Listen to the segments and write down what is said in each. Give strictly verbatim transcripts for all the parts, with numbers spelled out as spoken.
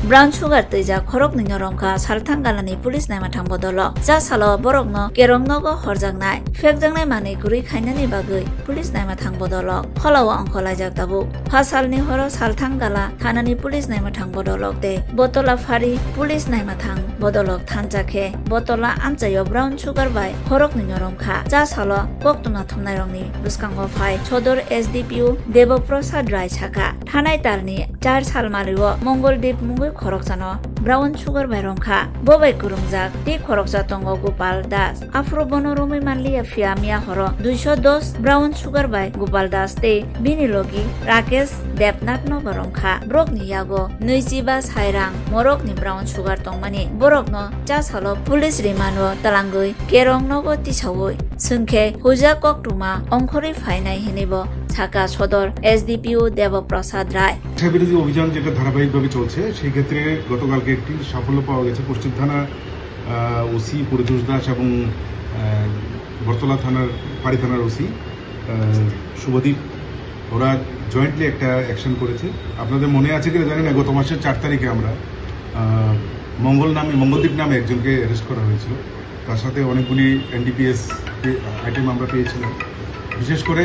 Brown sugar twijak khoroknwino romkha salthang galani police naima thang bodolok. Cha salo borokno kerong nogo horjaknai, phekjaknai manwi kwrwi khainani bagwi police naima thang bodolok. Pholao ongkholaijak tabuk. Phasalni horo salthang gala thanani police naima thang bodolok tei Botola phari police naima thang bodolok thansa khe Botola amchaio brown sugar bai khoroknwino romkha. Cha salo koktwma thumnairokni bwskango phai Sodor S D P O Debo Prasad Rai sakha, thanai talni char salmario Mongoldip mungwi khoroksano brown sugar bai romkha. Bo bai kwrwngjak tei khoroksa tongo Gopal Das. Aphuru bono romwi manliya, phiya miya horo duiso dos brown sugar bai Gopal Das tei bini logi Rakesh Debnath no bo romkha. Borokni yago nwichiba sairang morokni brown sugar tongmani. Borokno cha salo police remand o twlangwi kerong nogo tisaui swngkhe huja koktwma ongkhorwi phainai hinwi bo sakha Sodor S D P O Debo Prasad Rai. নেশা বিরোধী অভিযান যেটা ধারাবাহিকভাবে চলছে, সেই ক্ষেত্রে গতকালকে একটি সাফল্য পাওয়া গেছে। পশ্চিম থানা, আহ, ওসি পরিতোষ দাস এবং, আহ, বটতলা থানার, ফাঁড়ি থানার ওসি, আহ, শুভদীপ, ওরা জয়েন্টলি একটা অ্যাকশন করেছে। আপনাদের মনে আছে কিনা জানি না, গত মাসের চার তারিখে আমরা, আহ, মঙ্গল নামে, মঙ্গলদীপ নামে একজনকে অ্যারেস্ট করা হয়েছিল। তার সাথে অনেকগুলি এনডিপিএস আইটেম আমরা পেয়েছিলাম। বিশেষ করে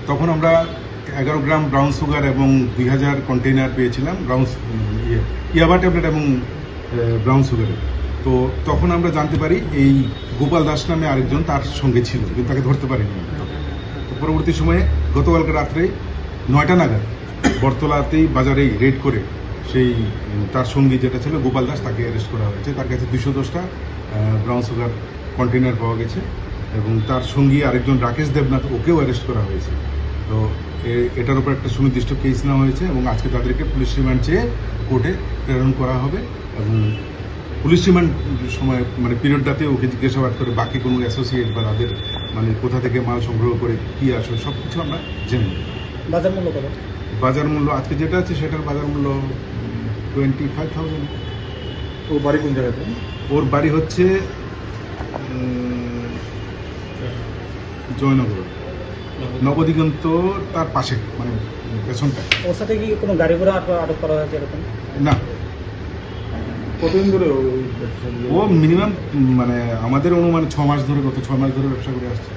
তখন আমরা এগারো গ্রাম ব্রাউন সুগার এবং দুই হাজার কন্টেইনার পেয়েছিলাম ব্রাউন সু-, ইয়ে, ইয়াবা ট্যাবলেট এবং, আহ, ব্রাউন সুগারের। তো তখন আমরা জানতে পারি এই গোপাল দাস নামে আরেকজন তার সঙ্গে ছিল, কিন্তু তাকে ধরতে পারিনি আমরা তখন। তো পরবর্তী সময়ে গতকালকে রাত্রে নয়টা নাগাদ বটতলাতেই বাজারেই রেড করে সেই, উম, তার সঙ্গী যেটা ছিল গোপাল দাস, তাকে অ্যারেস্ট করা হয়েছে। তার কাছে দুইশো দশটা, আহ, ব্রাউন সুগার কন্টেইনার পাওয়া গেছে এবং তার সঙ্গী আরেকজন রাকেশ দেবনাথ, ওকেও অ্যারেস্ট করা হয়েছে। তো এ-, এটার উপর একটা সুনির্দিষ্ট কেস নেওয়া হয়েছে এবং আজকে তাদেরকে পুলিশ রিমান্ড চেয়ে কোর্টে প্রেরণ করা হবে এবং পুলিশ রিমান্ড সময়, মানে, পিরিয়ডটাতে ওকে জিজ্ঞাসাবাদ করে বাকি কোনো অ্যাসোসিয়েট বা তাদের, মানে, কোথা থেকে মাল সংগ্রহ করে কি আসলে সব কিছু আমরা জেনে নেব। বাজার মূল্য কত? বাজার মূল্য আজকে যেটা আছে সেটার বাজার মূল্য টোয়েন্টি ফাইভ থাউজেন্ড। ও বাড়ি কোন জায়গাতে? ওর বাড়ি হচ্ছে, উম, জয়নগর, নবদিগন্ত তার পাশে, মানে, পেছনটা। ওর সাথে কি কোনো গাড়ি ঘোড়া আটক, আটক করা হয়েছে এরকম? না। কতদিন ধরে ওই ব্যবসা নিয়ে? ও মিনিমাম, মানে, আমাদের অনুমানে ছ মাস ধরে, গত ছ মাস ধরে ব্যবসা করে আসছে।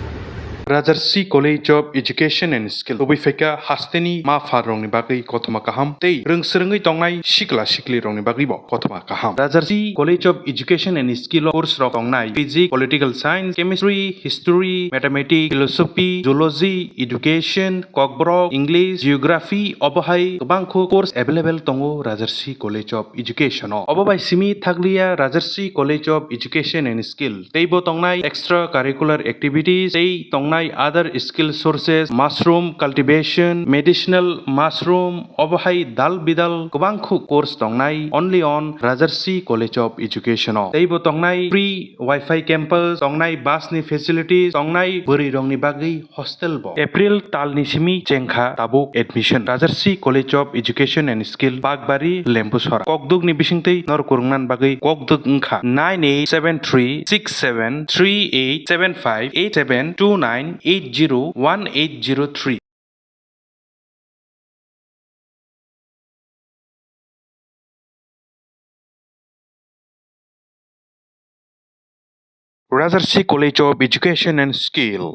Rajarsi College of Education and Skill tubui phaikha hasteni ma pha rokni bagwi kothoma kaham tei rwng swrwngwi tongnai sikla sikli rokni bagwi bo kothoma kaham. Rajarsi College of Education and Skill o course rok tongnai Physics, Political Science, Chemistry, History, Mathematics, Philosophy, Zoology, Education, Kokborok, English, Geography, obo hai kwbangkho course available tongo Rajarsi College of Education o. Obo bai simi thakliya Rajarsi College of Education and Skill. Teibo tongnai extra curricular activities, tei tongnai other skill sources, mushroom cultivation, medicinal mushroom, obo hai dal bidal kwbangkho course tongnai only on Rajarsi College of Education o. Teibo tongnai free Wi-Fi campus, tongnai bus ni facilities, tongnai bwrwi rokni bagwi hostel bo. April talni simi chengkha tabuk admission. Rajarsi College of Education and Skill, Bakbari, Lembusora. Kokduk ni bisingtwi nor kwrwngna bagwi kokduk wngkha nine eight seven three six seven three eight seven five eight seven two nine eight zero one eight zero three. Rajarsi College of Education and Skill.